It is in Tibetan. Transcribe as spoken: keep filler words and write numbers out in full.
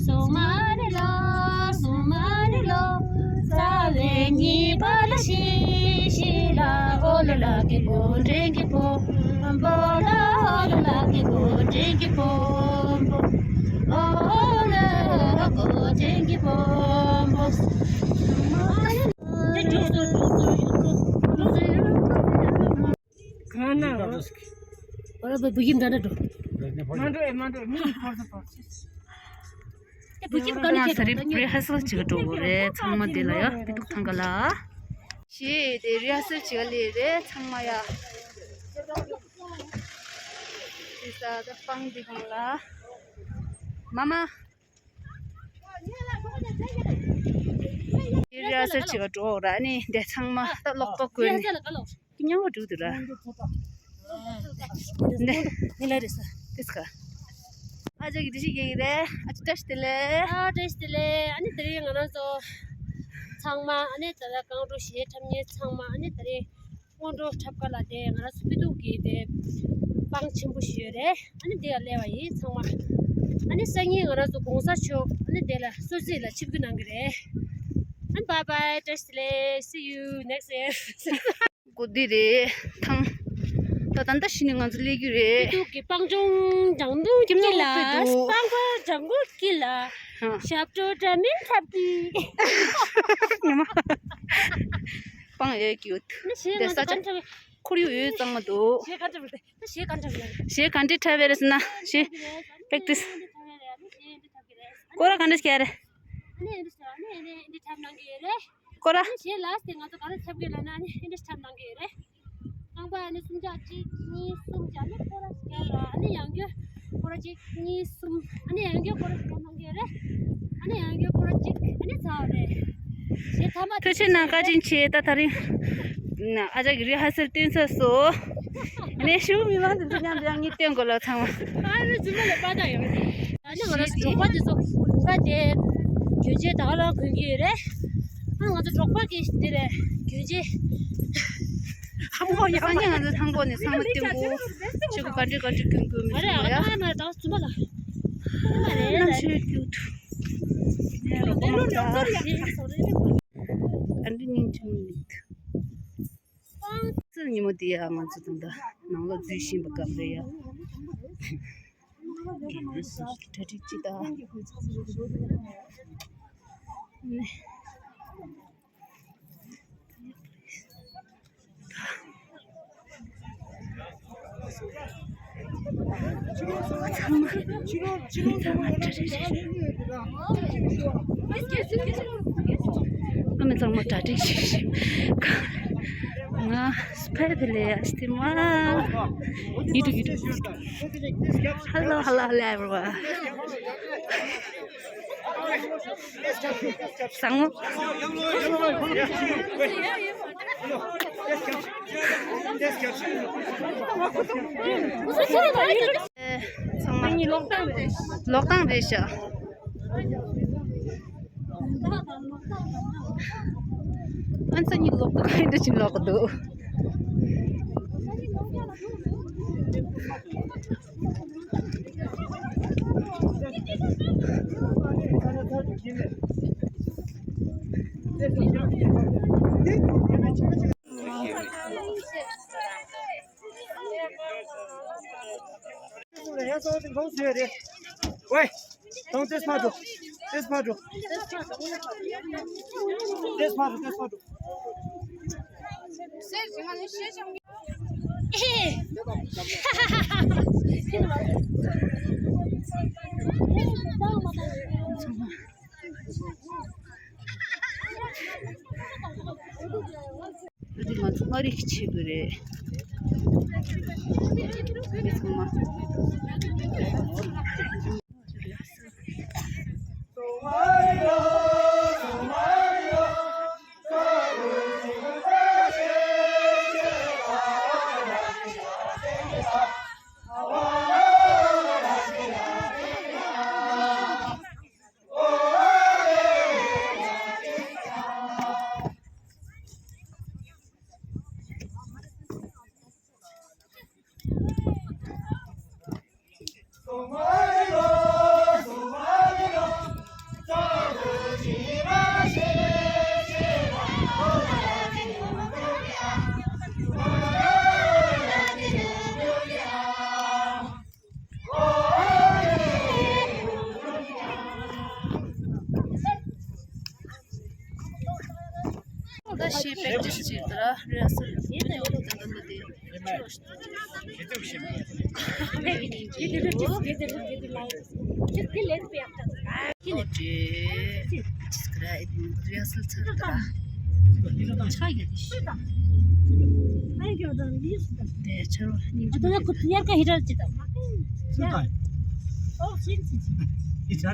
སོང་མ་རེད་ལོ། སོང་མ་རེད་ལོ། རྩ་བའི་གཉིས་པ་ལ་ཤི་ཤི་ལ། ཨོ་ལ་ལ་གི་གོ་འདྲེན་གི་པོ་པོ་ལ། ཨོ་ལ་ལ་གི་གོ་འདྲེན་གི་པོ་པོ། ཨོ་ལ་ལ་གོ་འདྲེན་གི་པོ་པོ། གང་ན། ཨོ་ར་བུ་གིན་ད་ན་འགྲོ། མ་འགྲོ་ཨེ་མ་འགྲོ། མི་ཡི་ཕོར་ས་ཕོར་ས། ཨེ་བུ་གིན་ག་ནས་ཁྱེར་ས་རི་རི་ཧ་སལ་བྱེད་ག་འགྲོ་གི་རེད། ཚང་མ་དེ་ལ་ཡ་པི་ཏུག་ཐང་ག་ལ། ཞེས་དེ་རི་ཧ་སལ་བྱེད་ག་ལེ་རེད་ཚང་མ་ཡ། དེ་ས་ད་སྤང་དེ་གང་ལ། མ་མ། དེ་རི་ཧ་སལ་བྱེད་ག་འགྲོ་གི་རེད། ཨ་ནི་དེ་ཚང་མ་ད་ལོག་ཏོག་གོན་ནས། ཀི་ཉང་བ་འགྲོ་འདུག་ར། ནི་ལ་རེ་ས། དེ་སྐ། ཨ་ཅག་གི་འདི་ཞིག་གི་རེད། ཨ་ཅག་བཀྲ་ཤིས་བདེ་ལེགས། ཨ་བཀྲ་ཤིས་བདེ་ལེགས། ཨ་ནི་དེ་རིང་ང་རང་ཚོ་ཚང་མ་ཨ་ནི་ད་ལྟ་རྐང་བྲོ་གཞས་འཁྲབ་མཁན་ཚང་མ་ཨ་ནི་དེ་རིང་སྔོན་འགྲོ་འཁྲབ་ག་ལ་དེ་ང་རང་ཚོ་པི་ཏུག་གི་དེ་སྤང་ཆེན་པོ་ཞིག་ཡོད་རེད། ཨ་ནི་དེ་ལ་སླེབས་པ་ཡིན་ཚང་མ། ཨ་ནི་སང་ཉིན་ང་རང་ཚོ་གོང་ས་མཆོག་ཨ་ནི་དེ་ལ་གསོལ་ཚིགས་ལ་ཆིབས་བསྒྱུར་གནང་གི་རེད། ཨ་ནི་bye bye བཀྲ་ཤིས་བདེ་ལེགས། See you next year. གོ་འདི་རེད་ཐང་། ད་ད་ལྟ་ཤི་ནས་ང་ཚོ་སླེབས་རྒྱུ་རེད། པི་ཏུག་གི་སྤང་ལྗོངས་ལྗང་མདོག་ཁྱིམ་གཉིས་ལ། སྤང་པ་ལྗང་གུ་དཀྱིལ་ལ། ཧ། ཞབས་བྲོ་འདྲ་མིན་འཁྲབ་ཀྱི། ཉི་མ། སྤང་ཡོད་ཀྱི་ཡོད། ནི་ཞེས་ང་ཚོ་ས་ཆ་ག་འཁྲབ། ཁོར་ཡུག་ཡོད་གཙང་མ་འདུག་ཞེས་ག་འཁྲབ་རེད། ད་ཞེས་ག་འཁྲབ་རེད། ཞེས་ག་འདྲ་འཁྲབ་པ་རེད་ཟེར་ན་ཞེས་practice། སྐོར་ར་ག་འདྲ་བྱས་རེད། ཨ་ནི་འདི་འཁྲབ་གནང་གི་ཡོད་རེད། སྐོར་ར། ཞེས་ལ་སྟེ་ང་ཚོ་ག་རེ་འཁྲབ་ཀྱི་ལབ་ན་ཨ་ནི་འདི་འདྲ་འཁྲབ་གནང་གི་ཡོད་རེད། རྐང་པ་ཨ་ནི་སུམ་ཆ་གཅིག་གཉིས་གསུམ་བྱས་ཨ་ནི་སྐོར་ར་བརྒྱབ་ར་ཨ་ནི་ཡང་བསྐྱར་སྐོར་ར་གཅིག་གཉིས་གསུམ་ཨ་ནི་ཡང་བསྐྱར་སྐོར་ར་བརྒྱབ་གནང་གི་ཡོད་རེད། ཨ་ནི་ཡང་བསྐྱར་སྐོར་ར་གཅིག་ཨ་ནི་ཚར་བ་རེད། ཞེས་ཐ་མ་ཐུགས་རྗེ་གནང་བཀའ་དྲིན་ཆེ། ད་ད་རིང་ཨ་ཅག་གི་རི་ཧ་སལ་སྟོན་ཚར་སོང་། ཨ་ནི་ཞུ་མི་མང་དུ་འཛིན་ཡང་འཛིན་ཡང་གཉིས་སྟོན་དགོས་ལ་ཚང་མ། ཨ་རི་རྫུན་མ་ལས་པ་ད་ཡོང་། ཨ་ནི་ང་རང་ཚོ་འབྲོག་པ་དེ་ཚོ་ག་དེ་གྱོན་ཆས་ད་ག་རང་གོན་གྱི་ཡོད་རེད། ཨ་ང་ཚོ་འབྲོག་པ་གི་དེ་རེད་གྱོན་ཆས། ཨ་མོ་ཡ་སང་ཉིན་ང་ཚོ་ཐང་པོ་ནས་ཚང་མ་སྟོན་གོ་ཆུ་གུ་ག་འདྲ་ག་འདྲ་གྱོན་གོ་མི་ཨ་རེ་ཚང་མ་ཡ། ཨ་མ་ད་ཚུ་མ་ལ། ཨ་མ་རེ་ནང་ཆོས་ཀྱུ་ཐུ། ཨ་འདྲ་སྙིང་ཆུང་མི་འདུག་ཚེས་ཉིན་མོ་དེ་ཡང་ང་ཚོ་ད་ལྟ་ནང་ལ་འཛུལ་བཞིན་པ་སྐབས་རེད་ཡ། གྲ་སྒྲིག་ཅི་ད། ཨ་མ་ཚང་མ་གྲ་སྒྲིག་བྱེད་བཞིན། ང་སྤེ་ཕེ་ལེ་ཨ་སྟི་མ། ཡིད་དུ་ཡིད་དུ། Hello, hello, hello, everyone. བཟང་མོ། ཚང་མ་ལོག་སྟངས་རེད་ཤག་ཨ་ཚ་གཉིས་ལོག་འདུག་ཨ་འདྲ་ཅིག་ལོག་འདུག་ཝེ། དང་དེ་ཕར་འགྲོ། དེ་ཕར་འགྲོ། དེ་ཕར་འགྲོ། དེ་ཕར་འགྲོ། འདི་ང་ཚོ་མངའ་རིས་ཀྱི་ཆེད་དུ་རེད། འདི་ཚང་མ། དེ་པེག་ཅེས་བྱས་ཏེ་ར་རེ་སི་ད་ད་ད་ད་ད།